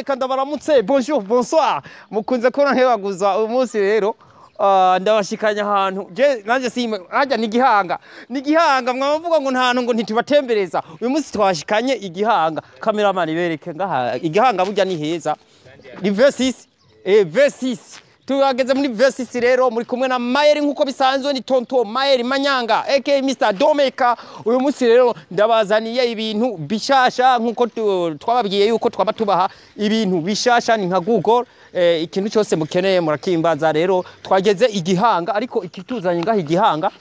Reka ndabaramutse, bonjour, bonsoir. Mukunze kubona nkebaguza uyu munsi rero. Ndabashikanya ahantu je nanje si hajya ni Gihanga, ni Gihanga. Mwavuga ngo nta hantu ngo ntitubatembereza. Uyu munsi twashikanye igihanga. Cameraman, bereke ngaha igihanga, burya ni heza. Ni V6, V6, tuhageze muri V6 rero. Muri kumwe na Mayeri nkuko bisanzwe, ni Tonto Mayeri Manyanga aka Mr Domeka. Uyu munsi rero ndabazaniye ibintu bishasha nkuko twababwiye yuko twaba tubaha ibintu bishasha. Ni nka Google, ikintu cyose mukeneye murakimbaza. Rero twageze igihanga, ariko ikituzanye ngaha igihanga,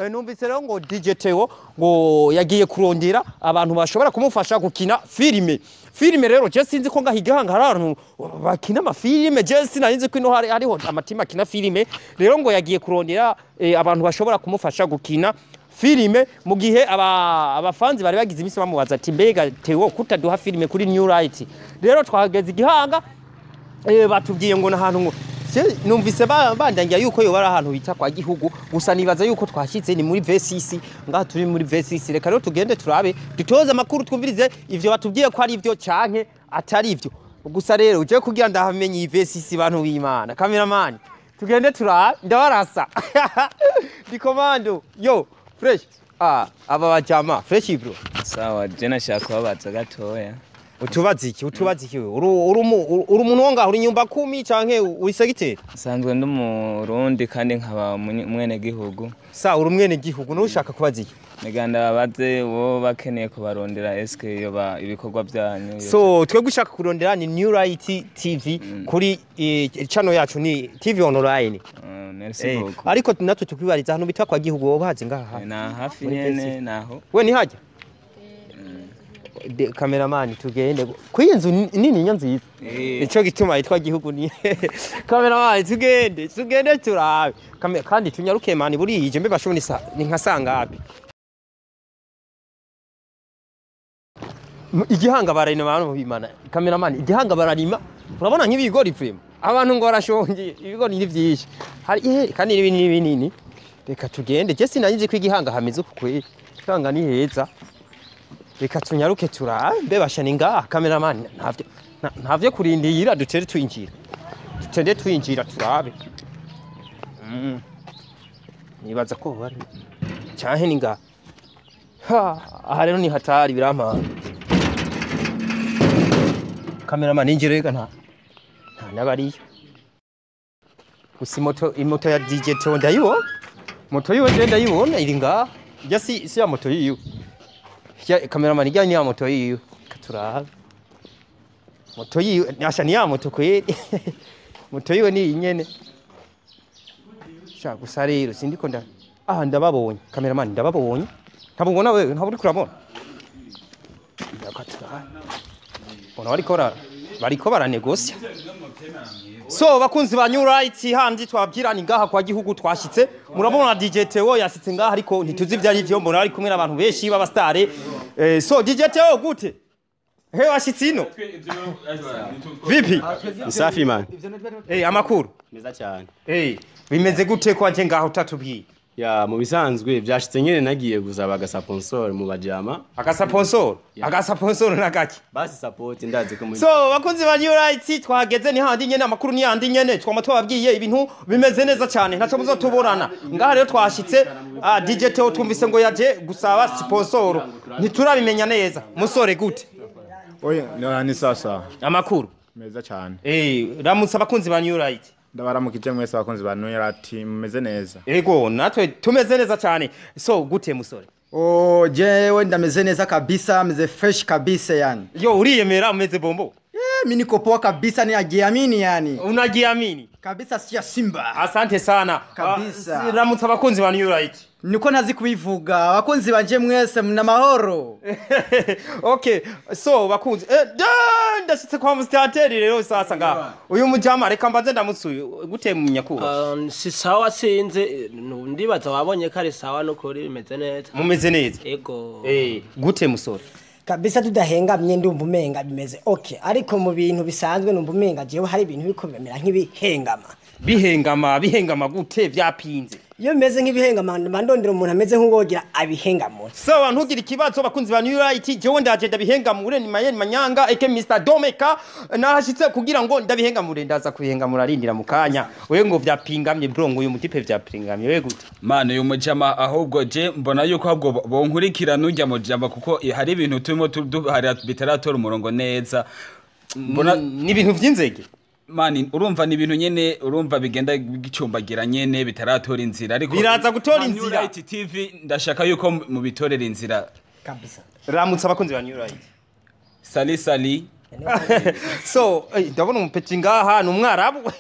numvise rero ngo DJ Theo ngo yagiye kurondera abantu bashobora kumufasha gukina filime. Filime rero je sinzi ko ngaha igihanga hari abantu bakina amafilime. Je sinari ko ino hari hariho amatima akina filime. Rero ngo yagiye kurondera abantu bashobora kumufasha gukina filime, mu gihe abafanzi bari bagize iminsi bamubaza ati: "Mbega Theo, kutaduha filime kuri New Light?" Rero twahageze igihanga, batubwiye ngo nahantu ngo numvise bandangira yuko yoba ari ahantu bita kwa Gihugu. Gusa nibaza yuko twashyitse ni muri V6. Ngaha turi muri V6. Reka rero tugende turabe, dutoze amakuru, twumvirize ivyo batubwiye ko ari ivyo canke atari ivyo. Gusa rero uje kugira ndahamenye iyi V6, bantu b'Imana, cameraman, tugende turabe. Ndabarasa di commando yo fresh. Aba bajama fresh, bro. Sawa, je nashaka kubabaza gatoya. Utubaza iki? Utubaza iki wewe? Uri umuntu wo ngaho, uri nyumba kumi canke uri segiteri? Nsanzwe ndi umurundi kandi nkaba umwenegihugu. Sa uri umwene gihugu, nushaka kubaza iki? Niganda babaze uwo bakeneye kubarondera, eske yoba ibikorwa byanyu? So twebwe ushaka kurondera ni New Light TV kuri channel yacu ni TV online. Merci beaucoup. Ariko natwe tukwibariza ahantu bita kwa Gihugu, wowe bazi ngaha? Na hafi Muri nyene Facebook. naho. We ni hajya. Cameraman, tugende kuri iyi nzu nini nya nziza. Nico gituma yitwa Gihugu. Ni cameraman, tugende, tugende turabe. Kandi tunyaruke mani, burije. Mbe bashobora ni nka sangapi? Igihanga bararima, abantu bimana. Cameraman, igihanga bararima, urabona nk'ibigori prime, abantu ngo barashonje, ibigori ni byinshi hari ihe kandi ni binini binini. Reka tugende. Je sinari ko igihanga hameze uku kweri. Igihanga ni heza. Reka tunyaruke turabe. Mbe basha ni ngaha? Cameraman, ntavyo ntavyo kurindira, dutere twinjira, dutende twinjira turabe. Nibaza ko bari canke ni ngaha. Ha, aha rero ni hatari, birampanga. Cameraman, injira. Reka nta n'abariyo. Gusa imoto ya DJ Theo ndayibona, moto yiwe je ndayibona iri ngaha. Ijya si ya moto yiwe ya cameraman, ijya ni ya moto yiwe. Reka turabe moto yiwe. Asha, ni ya moto kweri, moto yiwe ni iyi nyene sha. Gusa rero sindiko nda aha ndababonye. Cameraman, ndababonye. Ntabwo ubona wewe, ntabwo uriko urabona. Reka turabe. Bona bariko baranegosya. So bakunzi ba New Right, handi twabwira ni ngaha kwa Gihugu twashitse. Murabona DJ Theo yashitse ngaha, ariko ntituzi ivyo ari vyo. Mbona ari kumwe n'abantu benshi b'abastare. So DJ Theo, gute? He washitse ino vipi? Ni safi man. Amakuru? Meza cyane. Bimeze gute ko waje ngaho utatubwiye? Ya, mu bisanzwe byashitse nyene nagiye gusaba agasponsor mu bajama. Agasponsor? Agasponsor nagaki? Basi support, ndazi ko muri So bakunzi ba New Right, twageze ni handi nyene, amakuru ni handi nyene twama twababwiye. Ibintu bimeze neza cyane, ntaco muzotuborana ngaha. Rero twashitse, DJ Theo twumvise ngo yaje gusaba sponsor, ntiturabimenya neza. Musore, gute? Oya, ni sasa. Amakuru? Meza cyane. Ramutse abakunzi ba New Right. Ndabaramukije mwese abakunzi ba New Right, mumeze neza? Ego, natwe tumeze neza cyane. So gute musore? Oh, jewe ndameze neza kabisa, meze fresh kabisa yani. Yo, uriyemera, umeze bombo? Mimi niko poa kabisa, ninajiamini yani. Unajiamini? Kabisa, siya Simba. Asante sana. Kabisa. Ramutse abakunzi ba New Right. Niko nazi kubivuga, abakunzi banje mwese mna mahoro. Okay, so bakunzi, ndashitse kwa mustateri rero sasa nga uyu mujama, reka mbanze ndamutsuye. Gute munyakuba? Si sawa, sinze ndibaza wabonye ko ari sawa, nukuri bimeze neza. Mumeze neza? Ego. Gute musore? Kabisa tudahengamye, ndumva umenga bimeze okay, ariko mu bintu bisanzwe numva umenga jewe hari ibintu biko bimera nk'ibihengama. Bihengama, bihengama gute? Vyapinze? Iyo bimeze nk'ibihengama, mba ndondera umuntu ameze nk'uwogira abihengamura. Sawa, ntugire ikibazo, bakunzi ba New Light, jewe ndaje ndabihengamure. Ni Mayeni Manyanga eke Mr Domeka, nahashitse kugira ngo ndabihengamure. Ndaza kubihengamura, arindira mu kanya. Wewe ngo vyapingamye, bro, ngo uyu mutipe vyapingamye, wewe gute? Mane, uyu mujama ahubwo je mbona yuko ahubwo bonkurikirana ujya mujama, kuko hari ibintu turimo hari bitaratora umurongo neza mbona. Ni ibintu vy'inzege. Mani, urumva ni ibintu nyene, urumva bigenda bicumbagira nyene, bitaratora inzira, ariko Biraza gutora Nka New inzira. Light TV, ndashaka yuko mubitorera inzira. Kabisa. Ramutse abakunzi ba New Light. Sali sali. So ndabona umupeti ngaha ni umwarabu.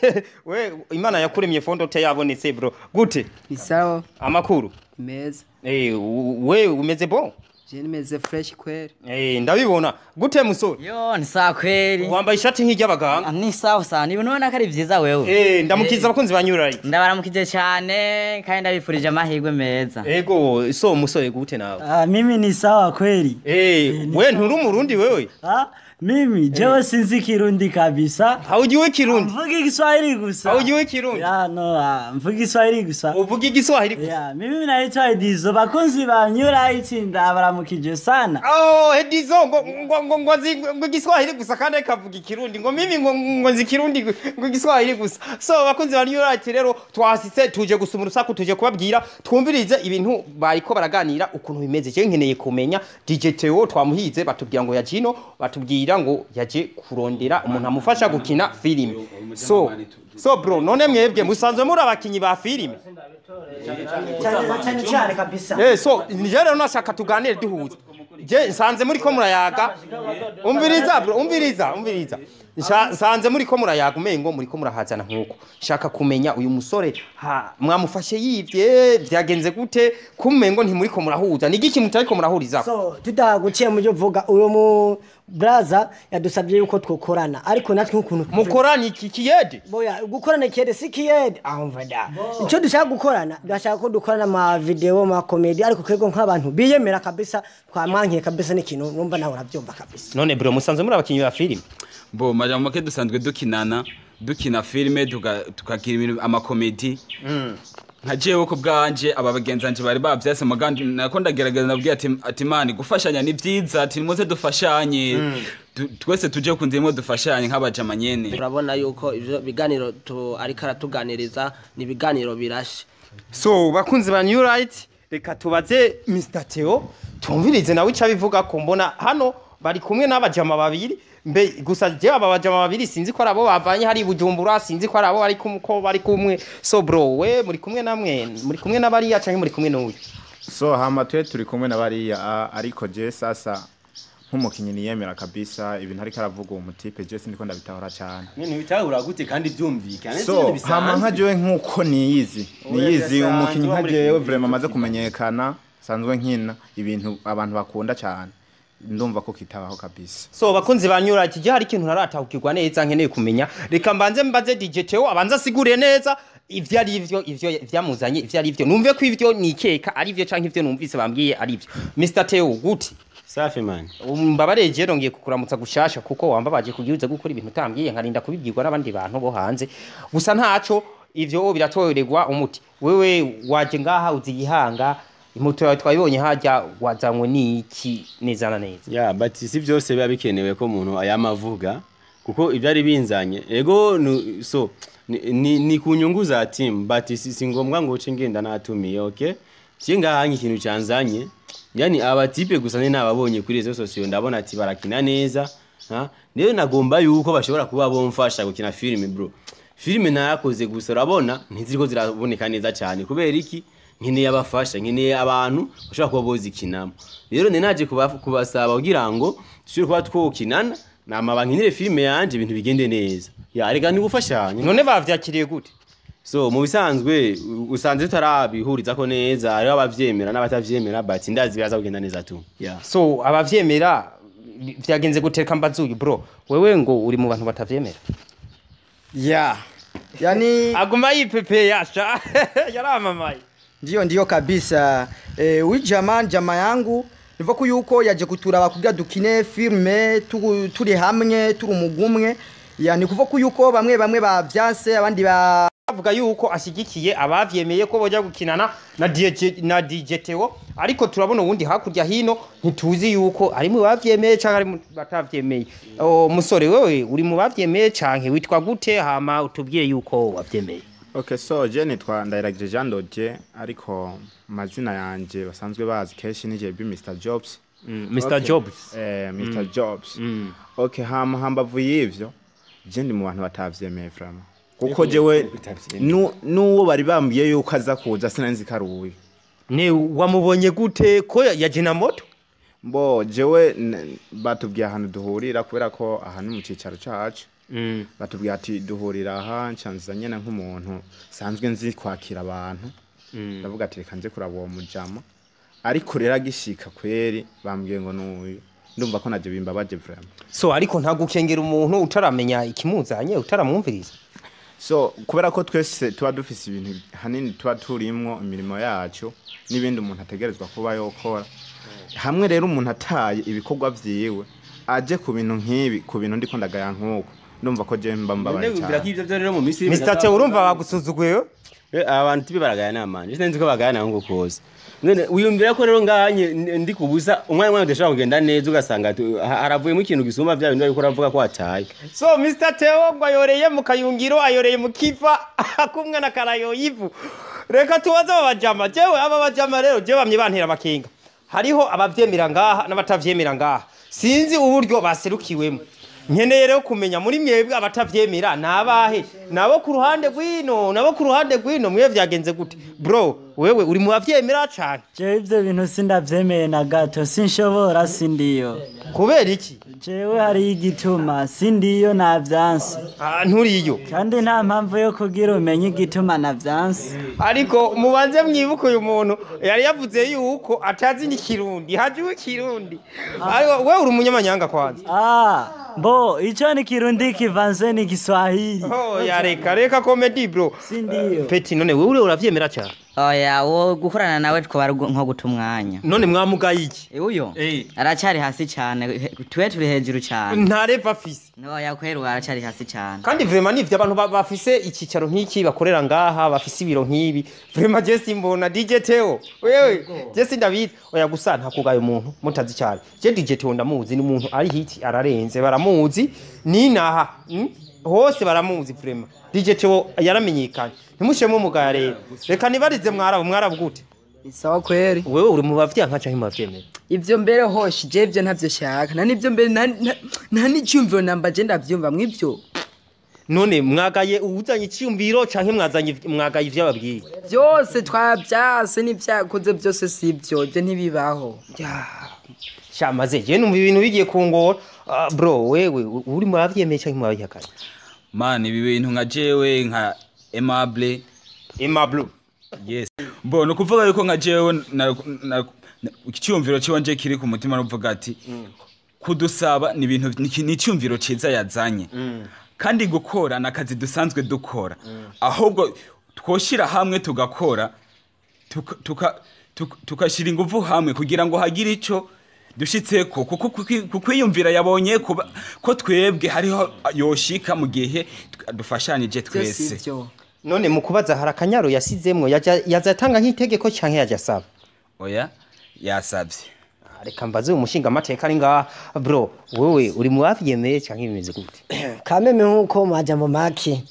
We, Imana yakuremye fondote yabonetse, bro, gute? Ni sawa. Amakuru? Meza. We umeze bon? Je nimeze fresh kweli. Ndabibona. Gute, musore? Yo, ni sawa kweli. Wambaye ishati nk'iry'abaganga. Ni sawa sana. Ibintu ubona ko ari vyiza wewe. Ndamukiza abakunzi ba New Light. Ndabaramukije cyane kandi ndabifurije amahirwe meza. Ego. So musore, gute nawe? Ah, mimi ni sawa kweli. We nturi umurundi wewe? Ah, mimi jewe sinzi Kirundi kabisa. Haujui Kirundi? Mvuga Kiswahili gusa. Haujui Kirundi? Ya, no, ah, mvuga Kiswahili gusa. Uvuga Igiswahili gusa? Ya, mimi naitwa Edizo. Bakunzi ba New Light, ndabaramukije sana. Oh, Edizo ngo nzi ngo Igiswahili gusa kandi akavuga Ikirundi, ngo mimi ngo nzi Ikirundi, ngo Igiswahili gusa. So bakunzi ba New Light rero, twasitse tuje gusuma urusaku, tuje kubabwira twumvirize ibintu bariko baraganira ukuntu bimeze. Je nkeneye kumenya DJ Theo, twamuhize, batubwira ngo yajino, batubwira ngo yaje kurondera umuntu amufasha gukina filime. So bro, none mwebwe musanzwe muri abakinyi ba filime? Cyane cyane cyane kabisa. So nije rero nashaka tuganire duhuza. Je nsanze muri ko murayaga. Umviriza bro, umviriza, umviriza. Nsanze muri ko murayaga umengo muri ko murahazana nkuko. Shaka kumenya uyu musore ha mwamufashe yivye, byagenze gute kumengo ntimuri ko murahuza? Ni igiki mutari ko murahuriza? So tutaguciye mu byo uvuga, uyu mu braza yadusabye yuko twokorana, ariko natwe nk'ukuntu Mukorana iki, kiyede? Boya, gukorana ikiyede si kiyede, aho mva da. Icyo dushaka gukorana, dushaka ko dukorana ama video, ama comedy, ariko twebwe nk'abantu biyemera kabisa twamwankiye kabisa n'ikintu numva nawe urabyumva kabisa. None bro, musanzwe muri abakinyi ba filime? Bo majambo make, dusanzwe dukinana, dukina filime, tukagira ibintu amakomedi. Nka jewe ku bwanje, aba bagenzanje bari bavyase mugandi, nako ndagerageza, nabwiye ati mani, gufashanya ni vyiza, ati muze dufashanye. Twese tuje ku nzira imwe, dufashanye nk'abajama nyene. Turabona yuko ivyo biganiro tu ariko aratuganiriza ni ibiganiro birashe. So bakunzi ba New Light, reka tubaze Mr Theo, tumvirize nawe icyo abivuga ko mbona hano bari kumwe n'abajama babiri. Mbe gusa je aba bajama babiri sinzi ko ari abo bavanye hari i Bujumbura, sinzi ko ari abo bari kumwe, ko bari kumwe. So bro, we muri kumwe namwe, muri kumwe n'abariya canke muri kumwe n'uyu? So hama twe turi kumwe na bariya, ariko je sasa nk'umukinyi niyemera kabisa, ibintu ariko aravuga uwo mutipe je sindiko ndabitahura cyane. None bitahura gute kandi byumvikana? So hama nka jewe nkuko niyizi niyizi Oya, umukinyi nka bisanzwe, jewe vraiment amaze kumenyekana, sanzwe nkina ibintu abantu bakunda cyane, ndumva ko kitabaho kabisa. So bakunzi ba New Light, je hari ikintu ntaratahukirwa neza nkeneye kumenya. Reka mbanze mbaze DJ Theo abanza asigure neza ivyo ari ivyo, ivyo vyamuzanye ivyo ari ivyo, numve ko ivyo nikeka ari ivyo canke ivyo numvise bambwiye ari ivyo. Mr Theo, gute? Safi man. Mbabareye, je nongeye kukuramutsa gushasha kuko wambabaje kugira uze gukora ibintu utambwiye, nkarinda kubibwirwa n'abandi bantu bo hanze. Gusa ntaco, ivyo biratorerwa umuti. Wewe waje ngaha uzi igihanga, imoto yawe twayibonye hajya, wazanywe n'iki neza na neza? Ya, but si byose biba bikenewe ko umuntu ayamavuga, kuko ibyari binzanye ego so ni ku nyungu za team, but si ngombwa ngo uce ngenda natumiye. Okay, je ngaha ikintu cyanzanye, yani abatipe gusa ni nababonye kuri réseaux sociaux, ndabona ati barakina neza, ha rero nagomba yuko bashobora kuba bomfasha gukina filime. Bro, filime nayakoze gusa urabona ntiziriko ziraboneka neza cyane. Kubera iki? Nkeneye abafasha, nkeneye abantu bashobora kuba bozikinamo. Rero ni naje kubasaba kugira ngo dushobore kuba twokinana nama bankinire filime yanje, ibintu bigende neza. Ya, reka ni gufashanya. None bavyakiriye gute? So mu bisanzwe usanze tutarabihurizako neza, hariho abavyemera n'abatavyemera, but ndazi biraza kugenda neza tu, yeah. So abavyemera vyagenze guteka? Mbazuyu bro, wewe ngo uri mu bantu batavyemera? Ya, yani aguma yipepeye yasha yaramamaye. Ndiyo, ndiyo kabisa. Huyu jamaa jamaa yangu nivo ko yuko yaje kuturaba kugira dukine filme turi hamwe, turi umugumwe. Yani kuva ko yuko bamwe bamwe bavyanse, abandi ba Avuga yuko ashigikiye abavyemeye ko boja gukinana na DJ Theo, ariko turabona uwundi hakurya hino, ntituzi yuko ari mu bavyemeye canke ari mu batavyemeye. O musore, wewe uri mu bavyemeye canke witwa gute? Hama utubwire yuko wavyemeye. Okay, so je nitwa Ndayiragije Jean Dodier, ariko amazina yanje basanzwe bazi kenshi ni JB Mr Jobs. Mr. Okay. Jobs. Mr Jobs. Okay, hama hambavu y'ivyo, je ndi mu bantu batavyemeye vraiment. Kuko jewe nuwo bari bambwiye yuko aza kuza sinanzi ko ari uyu. Ne wamubonye gute ko yaje na moto? Mbo jewe batubwiye ahantu duhurira, kubera ko aha ni mu cicaro cacu. Batubwiye ati duhurira aha, ncanza nyene nk'umuntu sanzwe nzi kwakira abantu. Ndavuga ati reka nje kuraba uwo mujama. Ariko rero agishika kweri bambwiye ngo nuyu. Ndumva ko naje bimbabaje vraiment. So ariko nta gukengera umuntu utaramenya ikimuzanye, utaramwumviriza. So kubera ko twese tuba dufise ibintu hanini tuba turimwo imirimo yacu n'ibindi umuntu ategerezwa kuba yokora, hamwe rero umuntu ataye ibikorwa vyiwe aje ku bintu nk'ibi, ku bintu ndiko ndagaya nk'uko, ndumva ko je mba mbabaye None wibwira ko cyane. ivyo vyo rero mu minsi iri Mr. Theo, urumva bagusuzuguye? Abantu tibi baragaya namanje, sinzi ko bagaya naho ngo kose. None wiyumvira ko rero ngahanye ndi kubusa umwanya udashobora kugenda neza, ugasanga haravuyemo ikintu gisumba vya bintu ariko uravuga ko wataye. So Mr. Theo ngo ayoreye mu kayungiro, ayoreye mu kiva kumwe na karayo yivu. Reka tubaze aba bajama. Jewe aba bajama rero jewe bamye bantera amakinga. Hariho abavyemera ngaha n'abatavyemera ngaha, sinzi uburyo baserukiwemo. Nkeneye rero kumenya muri mwebwe abatavyemera nabahe, nabo ku ruhande rwino, nabo ku ruhande rwino. Mwe vyagenze gute? Bro, wewe uri mu bavyemera cane? Jewe ivyo bintu sindavyemeye na gato, sinshobora, sindiyo. Kubera iki? Jewe hariyo igituma sindiyo, navyanse. Ah, nturiyo? Kandi nta mpamvu yo kugira umenye igituma navyanse. Ariko mubanze mwibuke uyu muntu yari yavuze yuko atazi n'ikirundi, haje ikirundi. Ariko wewe uri umunyamanyanga kwanza. Ah, mbo ico ni Kirundi kivanze ni Kiswahili. Oh ya, reka reka comedy bro. Sindiyo. Peti, none wewe uravyemera cyane? Oya, wo gukorana nawe twaba ari nko guta umwanya. None mwamugaye iki? Uyo aracyari hasi cyane, twe turi hejuru cyane. Ntareva afise. Oya kweri, ubu aracyari hasi cyane. Kandi vraiment nivyo, abantu bafise ikicaro nk'iki, bakorera ngaha, bafise ibiro nk'ibi, vraiment je simbona DJ Theo. Wewe je sindabizi. Oya, gusa nta kugaye umuntu mutazi cyane. Je DJ Theo ndamuzi, ni umuntu ari hit, ararenze, baramuzi ninaha, Hose baramuzi vraiment. DJ Theo yaramenyekanye, ntimushemo umugaya. Rero reka nibarize mwarabu. Mwarabu, gute? Sawa kweri. Wewe uri mu bavyanka canke mu bavyemera? Ivyo mbere hoshi je ivyo ntavyo shaka, nta nivyo mbere nta n'icyumviro namba je ndavyumva mw'ivyo. None mwagaye uwuzanye icyumviro canke mwazanye, mwagaye ivyo ababwiye? Byose twabyase, n'ivyakoze byose sivyo, ivyo ntibibaho. Shamaze je numva ibintu bigiye kungora. Ah, bro, wewe uri mu bavyemeye canke mu babihakanye? Man, ibi bintu nka jewe nka Aimable. Aimable. Yes, bo no kuvuga yuko nka jewe icyumviro ciwanje kiri ku mutima, nuvuga ati kudusaba ni ibintu ni icyumviro ciza yazanye, kandi gukora ni akazi dusanzwe dukora, ahubwo twoshira hamwe tugakora, tukashyira ingufu hamwe kugira ngo hagire ico dushitseko, kuko kukwiyumvira yabonye ko twebwe hariho yoshika mu gihe dufashanije twese. None mu kubaza hari akanyaro yasizemwo, yaza atanga nk'itegeko canke yaja asaba? Oya, yasabye. Ah, reka mbaze umushinga amateka ari ngaha. Bro, wewe uri mu bavyemeye canke bimeze gute? Kameme, nkuko majambo make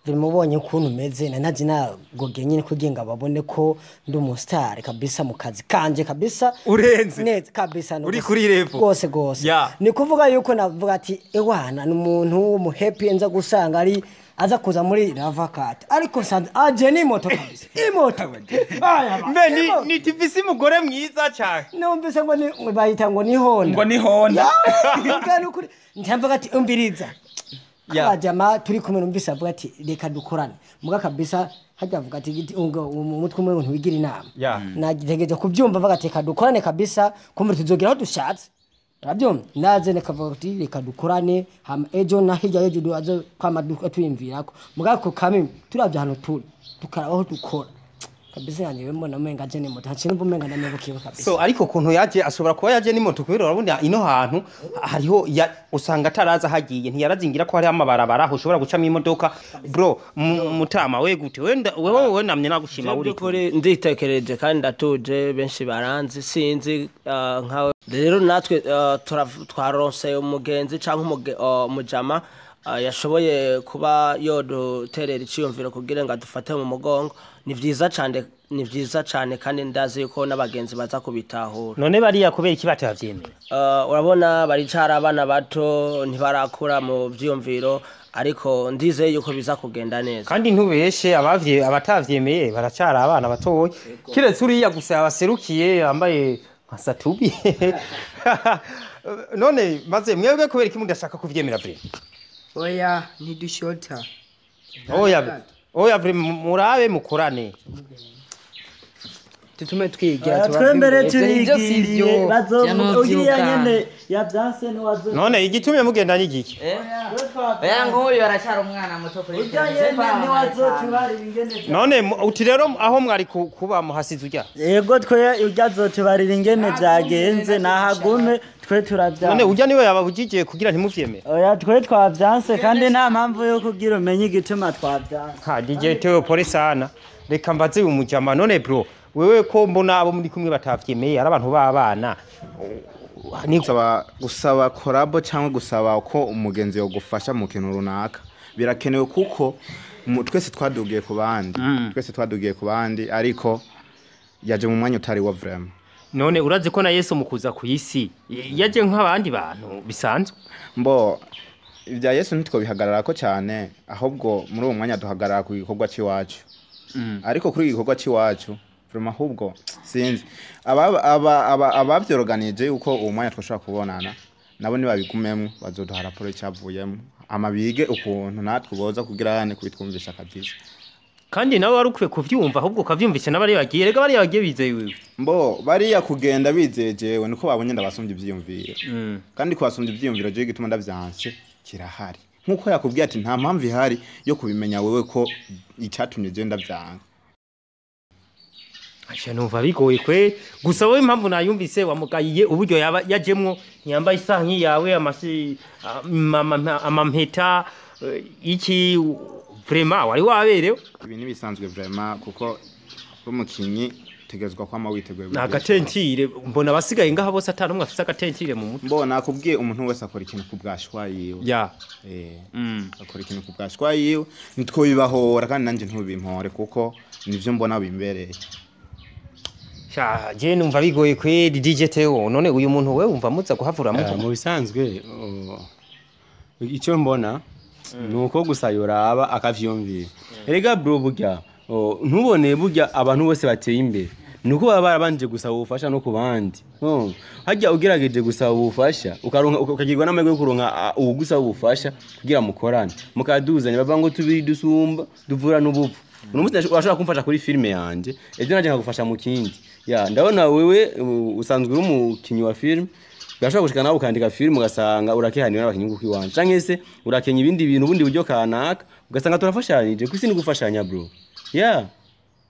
bimubonye ukuntu meze na naje nagoge nyine kugira ngo babone ko ndi umustar kabisa mu kazi kanje kabisa. Urenze. Neza kabisa no Uri gusa. kuri level. Gose gose. Ni kuvuga yuko navuga ati ewana ni umuntu w'umuhappy, nza gusanga ari aza kuza muri Ravakat, ariko nsanze aje ni moto kabisa, imoto. Aya, Mbe ni tifisi umugore mwiza cyane. Numvise ngo ni bayita ngo ni Honda. Ngo ni Honda. Ya, nukuri ntamvuga ati umviriza. Abajama turi kumwe, numvise avuga ati reka dukorane, muga kabisa hajya avuga ati ngo umutwe umwe ntiwigira inama. Nagitegereje kubyumva avuga ati reka dukorane kabisa, kumva tuzogera aho dushatse. Urabyumva, naze nekavuga ati reka dukorane, hama ejo na hirya y'ejo duaze kwama tuyimvirako. Muga ko kamwe turavye ahantu turi, tukaraba aho dukora. Kabisa yanjye mbona umenga aje ni moto, haciye numva umenga ndanebukiwe kabisa. So ariko kuntu yaje, ashobora kuba yaje n'imoto, kubera urabona ino hantu hariho usanga ataraza hagiye, ntiyarazingira ko hariho amabarabara aho ushobora gucamo imodoka. Bro, mutama we gute, wenda wewe namye nagushima uri By'ukuri nditekereje kandi ndatuje, benshi baranzi, sinzi nkawe rero natwe twaronse umugenzi cyangwa umujama yashoboye kuba yoduterera iciyumviro kugira ngo adufate mu mugongo. Ni vyiza cyane, ni vyiza cyane, kandi ndazi yuko n'abagenzi baza kubitahura. None bariya kubera iki batavyemera? Urabona baricara abana bato, ntibarakura mu vyiyumviro, ariko ndizeye yuko biza kugenda neza. Kandi ntubeshe, abavye abatavyemeye baracara abana batoya, kiretse uriya gusa yabaserukiye yambaye nka Satubi. None maze mwebwe kubera iki mudashaka kuvyemera vraiment? Oya, ntidushota. Oya, oya, vraiment murabe mukorane. Tutume twigira. Twembere Ivyo si turigiriye vyo. bazogira nyene yavyanse niwazo. None igitumye mugenda ni igiki? Oya, nguyu aracyari umwana muto kuri Urya nyene niwazotubarira ingene None uti rero aho mwari kuba muhasize urya? Yego, twe urya azotubarira ingene vyagenze, nahagume, twe None turavyanse. urya niwe yababujije kugira ntimuvyemere? Oya, twe twavyanse, kandi nta mpamvu yo kugira umenye igituma twavyanse. Ha, DJ Theo, pole sana, reka mbaze uyu mujama. None bro, wewe ko mbona abo muri kumwe batavyemeye ari abantu b'abana ni Gusaba collabo cyangwa gusaba ko umugenzi yogufasha mu kintu runaka birakenewe, kuko twese twadugiye ku bandi, twese twadugiye ku bandi, ariko yaje mu mwanya utari wa vraiment. None urazi ko na Yesu mu kuza ku isi yaje nk'abandi bantu bisanzwe? Mbo ibya Yesu ntitwobihagarara ko cyane, ahubwo muri uwo mwanya duhagarara ku gikorwa cy'iwacu. Ariko kuri igikorwa cy'iwacu vraiment, ahubwo sinzi abavyoroganije yuko uwo mwanya twashobora kubonana nabo, nibabigumemwo bazoduha raporo icyavuyemo, ama bige ukuntu natwe boza kugira hane kubitwumvisha kabisa. Kandi nawe wari ukwiye kuvyumva, ahubwo ukavyumvisha n'abari bagiye. Rega bariya bagiye bizeye wewe. Mbo bariya kugenda bizeye jewe niko babonye ndabasumbye ivyiyumviro, kandi kubasumbya ivyiyumviro jewe igituma ndavyanse kirahari, nkuko yakubwiye ati nta mpamvu ihari yo kubimenya wewe ko icatumye jewe ndavyanka. Acha, numva bigoye kwe. Gusa wowe impamvu nayumvise, wamugayiye uburyo yaba yajemwo, ntiyambaye isaha nk'iyawe, amasi amampeta iki, vraiment wari waberewe. Ibi nibisanzwe vraiment, kuko umukinyi utegerezwa kwama witeguye buri Ni gihe. Agatentire mbona abasigaye ngaha bose ata n'umwe afise agatentire mu mutwe. Mbo nakubwiye, umuntu wese akora ikintu ku bwashwa yiwe. Akora ikintu ku bwashwa yiwe, nitwo kandi nanjye ntubimpore kuko nivyo mbona bimbereye. Sha, je numva bigoye kweri. DJ Theo, none uyu muntu we wumva muza guhavura Mu bisanzwe, icyo mbona ni uko gusa yoraba akavyumvira. Erega bro, burya ntubone burya abantu bose bateye imbere nuko baba barabanje gusaba ubufasha no ku bandi. Harya ugerageje gusaba ubufasha ukaronka, ukagirwa n'amahirwe yo kuronka uwugusaba ubufasha kugira mukorane mukaduzanya, bavuga ngo tubiri dusumba duvura n'ubupfu. Uno munsi urashobora kumfasha kuri filime yanje, ejo naje nkagufasha mu kindi. Ya, ndabona wewe usanzwe uri umukinyi wa filime, birashobora gushika nawe ukandika filime ugasanga urakehanira n'abakinyi kuko iwanje, canke se urakenya ibindi bintu ubundi buryo kanaka, ugasanga turafashanije. Kwisi ni gufashanya bro. Ya,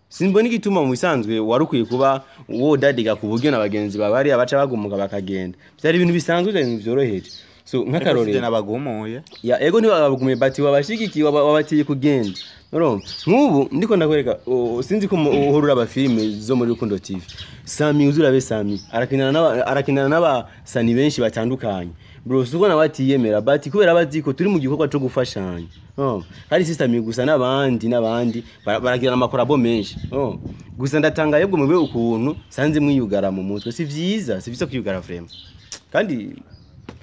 simbona igituma mu bisanzwe wari ukwiye kuba wodadiga ku buryo na bagenzi bawe bariya baca bagumuka bakagenda. Byari ibintu bisanzwe, byari ibintu vyoroheje. So nk'akarorero, Nabagumuye? Ya, ego, ntibabagumiye, bati wabashigikiye, wabatiye kugenda. Urumva nk'ubu ndiko ndakwereka, sinzi ko uhora uraba filime zo muri Rukundo TV. Sami, uzurabe Sami arakinana n'abasani benshi batandukanye bro. Si uko nawe atiyemera, but kubera bazi ko turi mu gikorwa co gufashanya. Hari si Sami gusa, n'abandi n'abandi baragirana amakorabo menshi. Gusa ndatangaye bwo mube ukuntu sanze mwiyugara mu mutwe. Si vyiza, si vyiza kwiyugara vraiment, kandi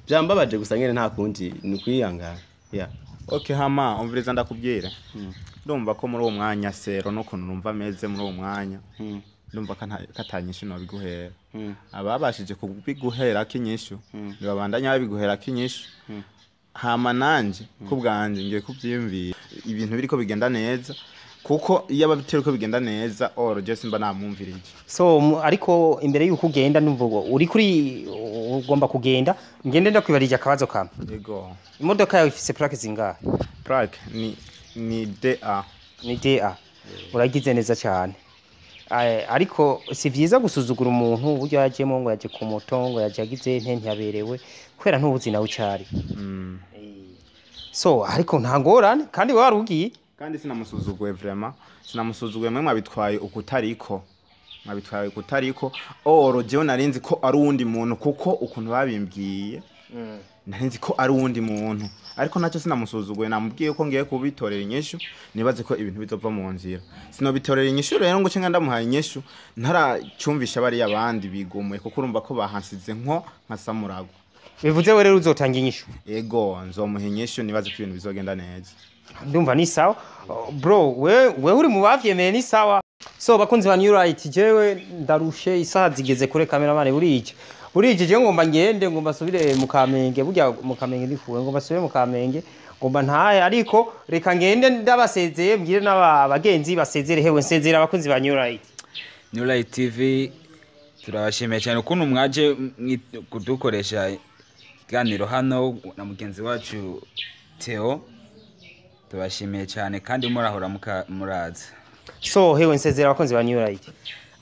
byambabaje. Gusa nyene nta kundi, ni ukwihangana, yeah. Okay, hama umviriza ndakubwira, ndumva ko muri uwo mwanya sero n'ukuntu numva ameze muri uwo mwanya, ndumva ko katanyishu nobiguhera. Ababashije kubiguherako inyishu ntibabandanya babiguherako inyishu. Hama nanje ku bwanje ngiye kubyiyumvira ibintu biriko bigenda neza, kuko iyo aba bigenda neza oro je simba namwumvirije. So ariko imbere yuko ugenda, numva ubwo uri kuri ugomba kugenda, ngende ndakwibarije akabazo kamwe. Yego. Imodoka yawe ifise plaque zingahe? Plaque ni DA. Ni DA. Uragize neza cyane. Ariko si vyiza gusuzugura umuntu uburyo yajemo, ngo yaje ku moto, ngo yaje agize nte, ntiyaberewe, kubera ntubuzi nawe icari. So ariko nta ngorane, kandi wewe warugiye. Kandi sinamusuzuguye, vraiment sinamusuzuguye. Mwe mwabitwaye ukutariko, mwabitwaye ukutariko. Oro jewe narinzi ko ari uwundi muntu, kuko ukuntu babimbwiye narinzi ko ari uwundi muntu, ariko nacyo sinamusuzuguye. Namubwiye ko ngiye kubitorera inyishu, nibaze ko ibintu bizova mu nzira. Sinobitorera inyishu rero ngo cenga ndamuhaye inyishu ntaracyumvisha bariya abandi bigumuye, kuko urumva ko bahansize nko nka Samurago. Bivuze we rero uzotanga inyishu? Ego, nzomuha inyishu, nibaze ko ibintu bizogenda neza. Ndumva ni sawa. Oh, bro, we uri mu bavyemeye, ni sawa. So bakunzi ba New Light, jewe ndarushe, isaha zigeze kure, cameraman, burije burije. Jewe ngomba ngende, ngomba subire mu Kamenge. Burya mu Kamenge ndifuwe, ngomba subire mu Kamenge, ngomba ntaye, ariko reka ngende ndabasezeye, mbwire n'aba bagenzi basezere. Hewe, nsezera abakunzi ba New Light. New Light TV turabashimiye cyane ukuntu mwaje kudukoresha ikiganiro hano na mugenzi wacu Theo. Tubashimiye cyane kandi murahora muraza. So hewe, nsezera abakunzi ba New Light.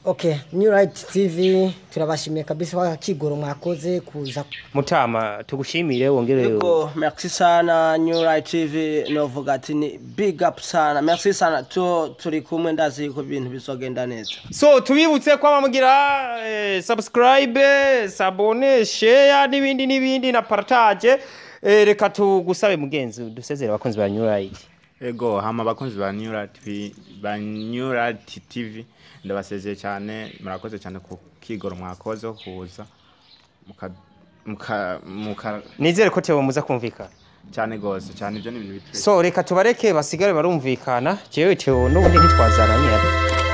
Okay, New Light TV turabashimiye kabisa kwa kigoro mwakoze kuza. Mutama, tugushimire, wongere. Yego, merci sana New Light TV, novuga ati ni big up sana. Merci sana, tu turi kumwe, ndazi ko ibintu bizogenda neza. So tubibutse ko bamugira subscribe, s'abonner, share n'ibindi n'ibindi na partage. Reka tugusabe mugenzi, dusezere abakunzi ba New Light. Ego, hama abakunzi ba New Light TV, ba New Light TV, ndabasezeye cyane. Murakoze cyane ku kigoro mwakoze kuza muka muka muka Nizere ko Theo muza kumvikana. Cyane gose cyane, ibyo ni ibintu bitwe. So reka tubareke basigare barumvikana. Jewe Theo n'ubundi ntitwazaranye.